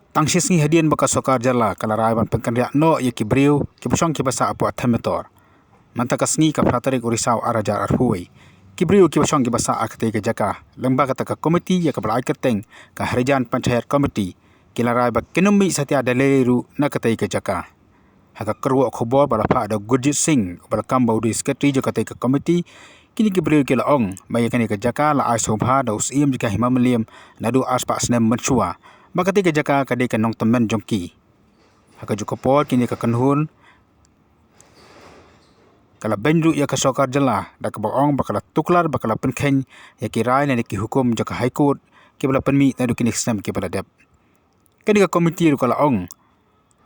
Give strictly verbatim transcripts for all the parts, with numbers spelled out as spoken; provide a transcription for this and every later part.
Tang shi sngi hadien ba ka sorkar jylla ka la rai ban pynkynriah noh ïa ki briew kiba shong kiba sah hapoh Them Metor. Mynta ka sngi ka phra tarik u Risaw ar hajar arphew wei, ki briew kiba shong kiba sah ha katei ka jaka, lyngba kata ka komiti ïa kaba la ai kyrteng ka Harijan Panchayat Committee, ki la rai ba kin ym mih satia da lei lei ruh na katei ka jaka. Ha ka kyrwoh khubor ba la phah da u Gurjit Singh, uba la kam ba u dei u sekretari jong katei ka komiti, kine ki briew ki la ong ba ïa kane ka jaka la ai sngewbha da u Syiem jong ka Hima Mylliem naduh arspah snem mynshuwa, ba katei ka jaka ka dei ka nongtymmen jong ki. Ha kajuh ka por kine ka kynhun ka la beiñ ruh ïa ka sorkar jylla da kaba ong ba ka la tuklar, ba ka la pynkheiñ ïa ki rai ne ki hukum jong ka High Court kiba la pynmih naduh kine ki snem kiba la dep. Kane ka komiti ruh ka la ong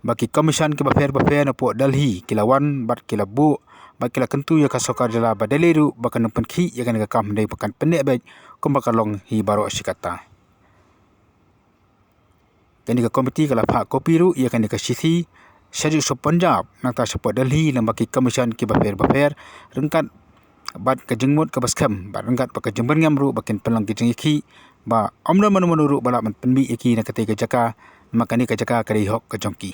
ba ki commission kiba pher ba pher napoh Delhi ki la wan bad ki la buh bad ki la kyntu ïa ka sorkar jylla ba da lei ruh ba kan ym pynkhih ïa kane ka kam, hynrei ba kan pynneh beit kumba ka long hi baroh shi katta. Kane ka komiti ka la phah kopi ruh ïa kane ka shithi shajuh sha Punjab, nangta shapoh Delhi, lyngba ki commission kiba pher ba pher, ryngkat bad ka jingmut kaba skhem bad ryngkat bad ka jingbyrngem ruh ba kin pynlong ki jingïakhih ba ym don mano mano ruh ba lah ban pynmih ïa ki na katei ka jaka, namar kane ka jaka ka dei hok ka jong ki.